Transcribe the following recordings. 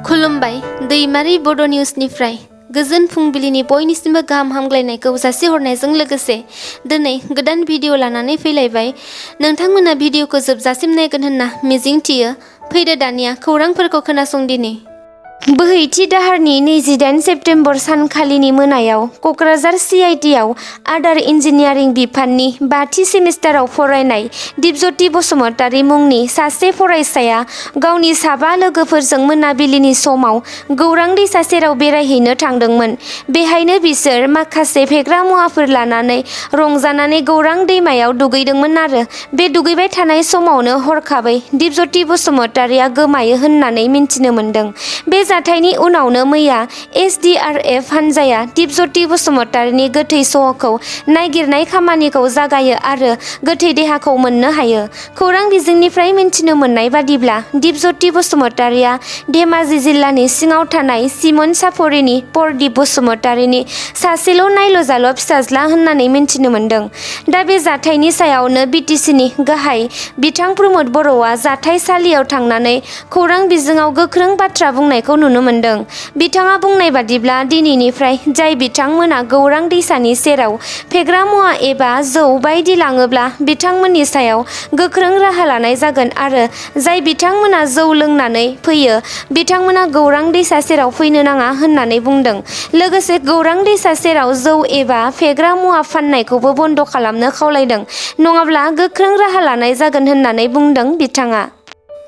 खुलुमबाय दैमारि बड' निउसनिफ्राय गोजोन फुंबिलिनि बयनिसिमबो गाहाम हामग्लायनायखौ जासिहरनायजों लोगोसे दिनै गोदान भिडिअ लानानै फैलायबाय। नोंथांमोना भिडिअखौ जोबजासिम नायगोन होनना मिजिंथियो। फैदो दानिया खौरांफोरखौ खोनासंदिनि। बोहैथि दाहारनि 28 सेप्तेम्बर सानखालिनि मोनायाव क'क्राझार CITआव आदार इन्जिनियारिं बिफाननि 5थि सेमिस्टाराव फरायनाय दिपज्योति बसुमतारी मुंनि सासे फरायसाया गावनि 7 लोगोफोरजों मोनाबिलिनि समाव गौरां दैसा सेराव बेरायहैनो थांदोंमोन। बेहायनो बिसोर माखासे फेग्रा मुवाफोर लानानै रंजानानै गौरां दैमायाव दुगैदोंमोन आरो बे दुगैबाय थानाय समावनो हरखाबै दिपज्योति बसुमतारीया गोमायो होननानै मिन्थिनो मोन्दों। बे जाथायनि उनावनो मैया SDRF हान्जाया दिपज्योति बसुमतारीनि गोथै सह'खौ नागिरनाय खामानिखौ जागायो आरो गोथै देहाखौ मोननो हायो। खौरां बिजोंनिफ्राय मिन्थिनो मोननाय बादिब्ला दिपज्योति बसुमतारीया धेमाजि जिल्लानि सिङाव थानाय सिमोन सापरिनि परदीप बसुमतारीनि सासेल' नायल'जाल' फिसाज्ला होननानै मिन्थिनो मोन्दों। दा बे जाथायनि सायावनो BTCनि गाहाय बिथां प्रमद बर'आ जाथायसालियाव थांनानै खौरां बिजोङाव गोख्रों बाथ्रा बुंनायखौ नुनो मोन्दों। बिथाङा बुंनाय बादिब्ला दिनैनिफ्राय जाय बिथांमोना गौरां दैसानि सेराव फेग्रा मुवा एबा जौ बायदि लाङोब्ला बिथांमोननि सायाव गोख्रों राहा लानाय जागोन आरो जाय बिथांमोना जौ लोंनानै फैयो बिथांमोना गौरां दैसा सेराव फैनो नाङा होननानै बुंदों। लोगोसे गौरां दैसा सेराव जौ एबा फेग्रा मुवा फाननायखौबो बन्द' खालामनो खावलायदों, नङाब्ला गोख्रों राहा लानाय जागोन होननानै बुंदों बिथाङा।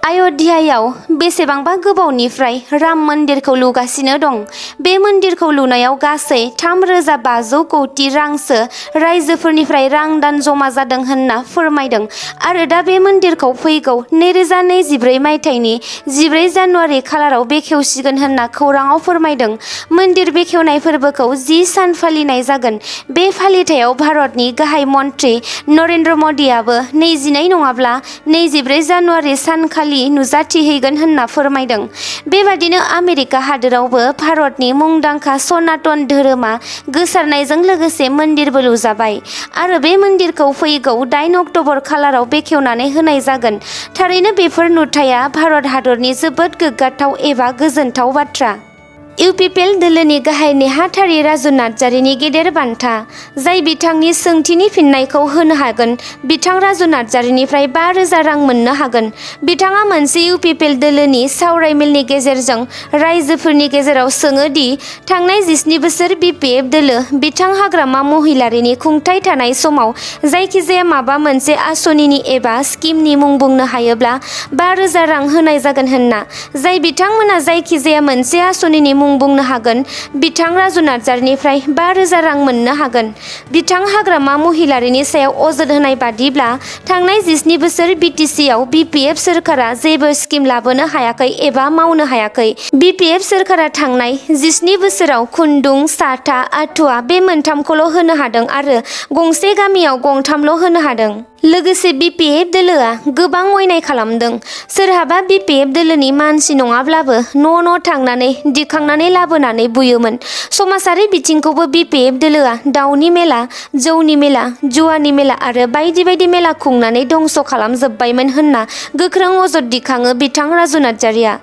अय'ध्यायाव बेसेबांबा गोबावनिफ्राय राम मन्दिरखौ लुगासिनो दं। बे मन्दिरखौ लुनायाव गासै 3,500 कौटि रांसो रायजोफोरनिफ्राय रां दान जमा जादों होनना फोरमायदों आरो दा बे मन्दिरखौ फैगौ 2024 मायथाइनि 14 जानुवारि खालाराव बेखेवसिगोन होनना खौराङाव फोरमायदों। मन्दिर बेखेवनाय फोरबोखौ 10 सान फालिनाय जागोन। बे फालिथायाव भारतनि गाहाय मन्त्रि नरेन्द्र मदिआबो 22 नङाब्ला 24 जानुवारि सानखालि नुजाथिहैगोन होनना फोरमायदों। बेबादिनो आमेरिका हादोरावबो भारतनि मुंदांखा सनातन धोरोमा गोसारनायजों लोगोसे मन्दिरबो लुजाबाय आरो बे मन्दिरखौ फैगौ 8 अक्ट'बर खालाराव बेखेवनानै होनाय जागोन। थारैनो बेफोर नुथाया भारत हादरनि जोबोद गोग्गाथाव एबा गोजोनथाव बाथ्रा। UPPL दोलोनि गाहाय नेहाथारि राजु नार्जारिनि गेदेर बान्था। जाय बिथांनि सोंथिनि फिननायखौ होनो हागोन बिथां राजु नार्जारिनिफ्राय 5,000 रां मोननो हागोन। बिथाङा मोनसे UPPL दोलोनि सावरायमेलनि गेजेरजों रायजोफोरनि गेजेराव सोङो दि थांनाय 17 बोसोर BPF दोलो बिथां हाग्रामा महिलारिनि खुंथाय थानाय समाव जायखिजाया माबा मोनसे आसनिनि एबा स्किमनि मुं बुंनो हायोब्ला 5,000 रां होनाय जागोन होनना। जाय बिथांमोना जायखिजाया मोनसे आसनिनि मुं बुंनो हागोन बिथां राजु नार्जारिनिफ्राय 5,000 रां मोननो हागोन। बिथां हाग्रामा महिलारिनि सायाव अजद होनाय बादिब्ला थांनाय 17 बोसोर BTCआव BPF सोरखारा जेबो स्किम लाबोनो हायाखै एबा मावनो हायाखै। BPF सोरखारा थांनाय 17 बोसोराव खुन्दुं, साथा, आथुवा बे मोनथामखौल' होनो हादों आरो गंसे गामियाव गंथामल' होनो हादों। लोगोसे BPF दोलोआ गोबां अयनाय खालामदों। सोरहाबा BPF दोलोनि मानसि नङाब्लाबो न' न' थांनानै दिखांनानै लाबोनानै बुयोमोन। समाजारि बिथिंखौबो BPF दोलोआ दाउनि मेला, जौनि मेला, जुवानि मेला आरो बायदि बायदि मेला खुंनानै दंस' खालामजोब्बायमोन होनना गोख्रों अजद दिखाङो बिथां राजु नार्जारिया।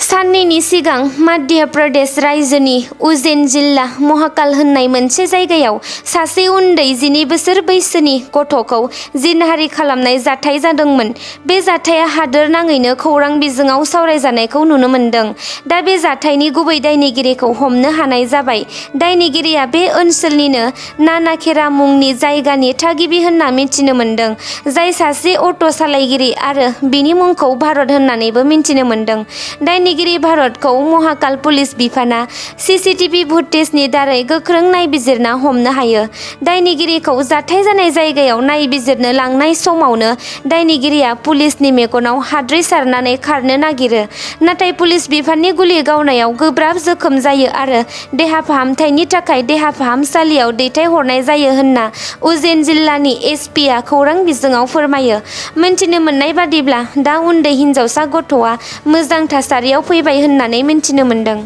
साननैनि सिगां मध्य प्रदेश रायजोनि उज्जैन जिल्ला महाकाल होननाय मोनसे जायगायाव सासे उन्दै 12 बोसोर बैसोनि गथ'खौ जिनाहारि खालामनाय जाथाय जादोंमोन। बे जाथाया हादोर नाङैनो खौरां बिजोङाव सावरायजानायखौ नुनो मोन्दों। दा बे जाथायनि गुबै दायनिगिरिखौ हमनो हानाय जाबाय। दायनिगिरिया बे ओनसोलनिनो नानाखेरा मुंनि जायगानि थागिबि होनना मिथिनो मोन्दों, जाय सासे अट' सालायगिरि आरो बिनि मुंखौ भारत होननानैबो मिथिनो मोन्दों। दायनिगिरि भारतखौ महाकाल पुलिस बिफाना CCTV फुटेजनि दारै गोख्रों नायबिजिरना हमनो हायो। दायनिगिरिखौ जाथाय जानाय जायगायाव नायबिजिरनो लांनाय समावनो दायनिगिरिया पुलिसनि मेगनाव हाद्रि सारनानै खारनो नागिरो। नाथाय पुलिस बिफाननि गुलि गावनायाव गोब्राब जोखोम जायो आरो देहा फाहामथायनि थाखाय देहा फाहामसालियाव दैथायहरनाय जायो होनना उज्जैन जिल्लानि SPआ खौरां बिजोङाव फोरमायो। मिन्थिनो मोननाय बादिब्ला दा उन्दै हिनजावसा गथ'आ मोजां थासारियाव फैबाय होननानै मिन्थिनो मोन्दों।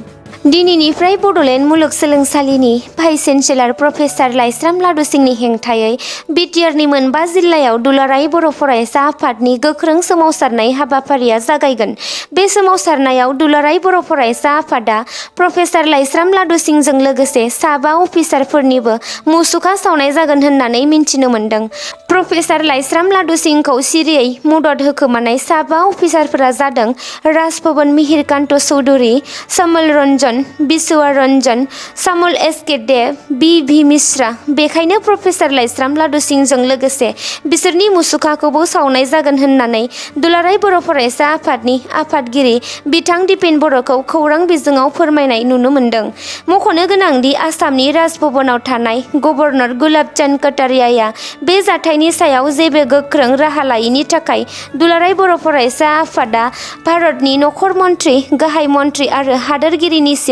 दिनैनिफ्राय बड'लेण्ड मुलुगसोलोंसालिनि भाइस चेन्सेलर प्रफेसार लाइस्राम लादुसिंनि हेंथायै बिटिआरनि मोनबा जिल्लायाव दुलाराय बर' फरायसा आफादनि गोख्रों सोमावसारनाय हाबाफारिया जागायगोन। बे सोमावसारनायाव दुलाराय बर' फरायसा आफादा प्रफेसार लाइस्राम लादुसिंजों लोगोसे साबा अफिसारफोरनिबो मुसुखा सावनाय जागोन होननानै मिन्थिनो मोन्दों। प्रफेसार लाइस्राम लादुसिंखौ सिरियै मदद होखोमानाय साबा अफिसारफोरा जादों राजभवन मिहिरकान्त चौधुरी, समल रन्जन, बिस्वा रन्जन, सामुल एस.के. देव, बि मिश्रा। बेखायनो प्रफेसार लाइस्राम लादुसिंजों लोगोसे बिसोरनि मुसुखाखौबो सावनाय जागोन होननानै दुलाराय बर' फरायसा आफादनि आफादगिरि बिथां दिपेन बर'खौ खौरां बिजोङाव फोरमायनाय नुनो मोन्दों। मख'नो गोनांदि आसामनि राजभवनाव थानाय गभर्नर गुलाब चन्द कटारियाया बे जाथायनि सायाव जेबो गोख्रों राहा लायैनि थाखाय दुलाराय बर' फरायसा आफादा भारतनि नखर मन्त्रि, गाहाय मन्त्रि आरो हादोरगिरिनिसिम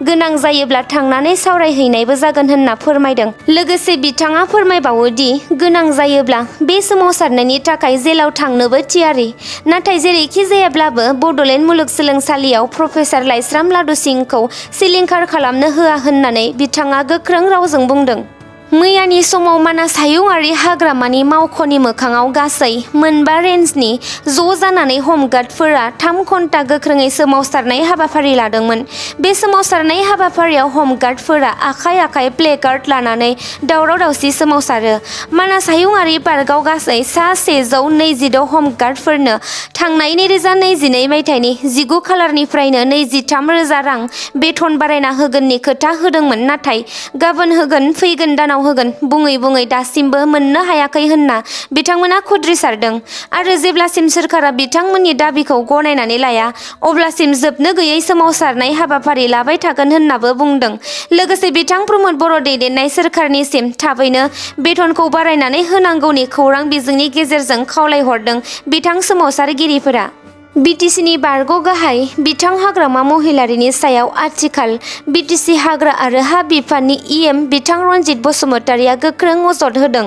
गोनां जायोब्ला थांनानै सावरायहैनायबो जागोन होनना फोरमायदों। लोगोसे बिथाङा फोरमायबावो दि गोनां जायोब्ला बे सोमावसारनायनि थाखाय जेलाव थांनोबो थियारि। नाथाय जेरैखि जायाब्लाबो बड'लेण्ड मुलुगसोलोंसालियाव प्रफेसार लाइस्राम लादुसिंखौ सिलिंखार खालामनो होआ होननानै बिथाङा गोख्रों रावजों बुंदों। मैयानि समाव मानास हायुंआरि हाग्रामानि मावख'नि मोखाङाव गासै मोनबा रेन्जनि ज' जानानै हमगार्डफोरा 3 घन्टा गोख्रोङै सोमावसारनाय हाबाफारि लादोंमोन। बे सोमावसारनाय हाबाफारियाव हमगार्डफोरा आखाइ आखाइ प्लेकार्ड लानानै दावराव-दावसि सोमावसारो। मानास हायुंआरि पार्कआव गासै सा 126 हमगार्डफोरनो थांनाय 2022 मायथाइनि 19 खालारनिफ्रायनो 23,000 रां बेथन बारायना होगोननि खोथा होदोंमोन, नाथाय गाबोन होगोन, फैगोन दानाव होगोन बुङै दासिमबो मोननो हायाखै होनना बिथांमोना खुद्रिसारदों आरो जेब्लासिम सोरखारा बिथांमोननि दाबिखौ गनायनानै लाया अब्लासिम जोबनो गैयै सोमावसारनाय हाबाफारि लाबाय थागोन होननाबो बुंदों। लोगोसे बिथां प्रमद बर' दैदेननाय सोरखारनिसिम थाबैनो बेथनखौ बारायनानै होनांगौनि खौरां बिजोंनि गेजेरजों खावलायहरदों बिथां सोमावसारगिरिफोरा। बिटिसिनि बारग' गाहाय बिथां हाग्रामा महिलारीनि सायाव आथिखाल बिटिसि हाग्रा आरो हा बिफाननि इएम बिथां रनजित बसुमतारिया गोख्रों अजद होदों।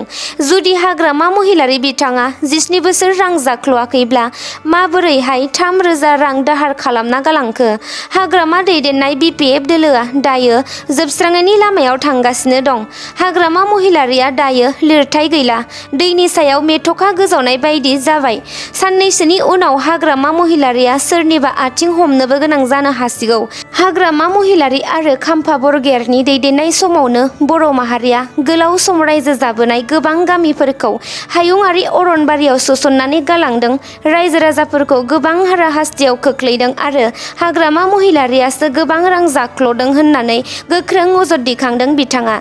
जुदि हाग्रामा महिलारी बिथाङा 17 बोसोर रां जाख्ल'आखैब्ला माबोरैहाय 3,000 रां दाहार खालामना गालांखो? हाग्रामा दैदेननाय बिपिएफ दोलोआ दायो जोबस्रांनायनि लामायाव थांगासिनो दं। हाग्रामा महिलारीया दायो लिरथाय गैला, दैनि सायाव मेथ'खा गोजावनाय बायदि जाबाय। साननैसोनि उनाव हाग्रामा महिलारीया सोरनिबा आथिं हमनोबो गोनां जानो हासिगौ। हाग्रामा महिलारी आरो खाम्फा बरगयारिनि दैदेननाय समावनो बर' माहारिया गोलाव सम रायजो जाबोनाय गोबां गामिफोरखौ हायुंआरि अरनबारियाव सोसननानै गालांदों, रायजो राजाफोरखौ गोबां हाराहास्थियाव खोख्लैदों आरो हाग्रामा महिलारीयासो गोबां रां जाख्ल'दों होननानै गोख्रों अजद दैखांदों बिथाङा।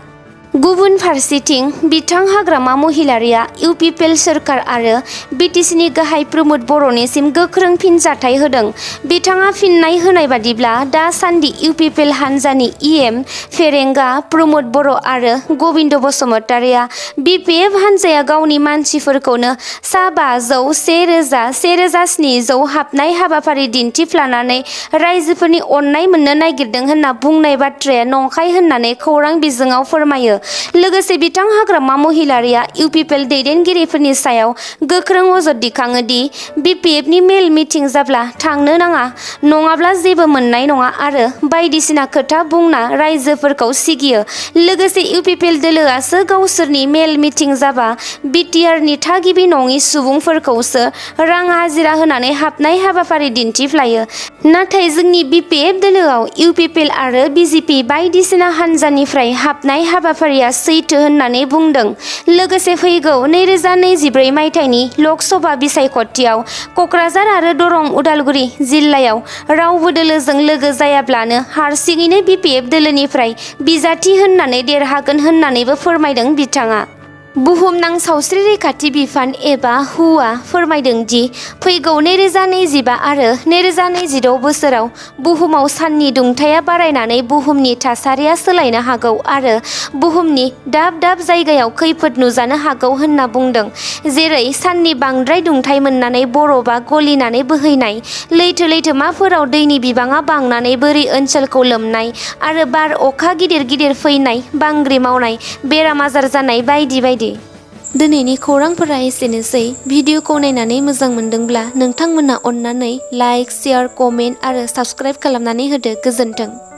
गुबुन फारसेथिं बिथां हाग्रामा महिलारीया इउपिपिएल सोरखार आरो बिटिसिनि गाहाय प्रमद बर'निसिम गोख्रों फिनजाथाय होदों। बिथाङा फिननाय होनाय बादिब्ला दासान्दि इउपिपिएल हान्जानि इएम फेरेंगा, प्रमद बर' आरो गबिन्द बसुमतारिया बिपिएफ हान्जाया गावनि मानसिफोरखौनो सा 500, 1,000, 1,700 हाबनाय हाबाफारि दिन्थिफ्लानानै रायजोफोरनि अननाय मोननो नागिरदों होनना बुंनाय बाथ्राया नंखाय होननानै खौरां बिजोङाव फोरमायो। लोगोसे बिथां हाग्रामा महिलारीया इउपिपिएल दैदेनगिरिफोरनि सायाव गोख्रों अजद दिखाङो दि बिपिएफनि मेल मिटिं जाब्ला थांनो नाङा, नङाब्ला जेबो मोननाय नङा आरो बायदिसिना खोथा बुंना रायजोफोरखौ सिगियो। लोगोसे इउपिपिएल दोलोआसो गावसोरनि मेल मिटिं जाबा बिटिआरनि थागिबि नङि सुबुंफोरखौसो रां हाजिरा होनानै हाबनाय हाबाफारि दिन्थिफ्लायो। नाथाय जोंनि बिपिएफ दोलोआव इउपिपिएल आरो बिजेपि बायदिसिना हान्जानिफ्राय हाबनाय हाबाफारिया सैथो होननानै बुंदों। लोगोसे फैगौ 2024 मायथाइनि लकसभा बिसायख'थियाव क'क्राझार आरो दरं उदालगुरि जिल्लायाव रावबो दोलोजों लोगो जायाब्लानो हारसिङैनो बिपिएफ दोलोनिफ्राय बिजाथि होननानै देरहागोन होननानैबो फोरमायदों बिथाङा। बुहुमनां सावस्रि रैखाथि बिफान एबा हुआ फोरमायदों दि फैगौ 2025 आरो 2026 बोसोराव बुहुमाव साननि दुंथाया बारायनानै बुहुमनि थासारिया सोलायनो हागौ आरो बुहुमनि दाब दाब जायगायाव खैफोद नुजानो हागौ होनना बुंदों। जेरै साननि बांद्राय दुंथाय मोननानै बरफा गलिनानै बोहैनाय, लैथो-लैथोमाफोराव दैनि बिबाङा बांनानै बोरि ओनसोलखौ लोमनाय आरो बार अखा गिदिर फैनाय, बांग्रि मावनाय, बेराम आजार जानाय बायदि बायदि। दिनैनि खौरांफोरा एसेनोसै। भिडिअखौ नायनानै मोजां मोनदोंब्ला नोंथांमोना अन्नानै लाइक, शेयार, कमेन्ट आरो साबस्क्राइब खालामनानै होदो। गोजोन्थों।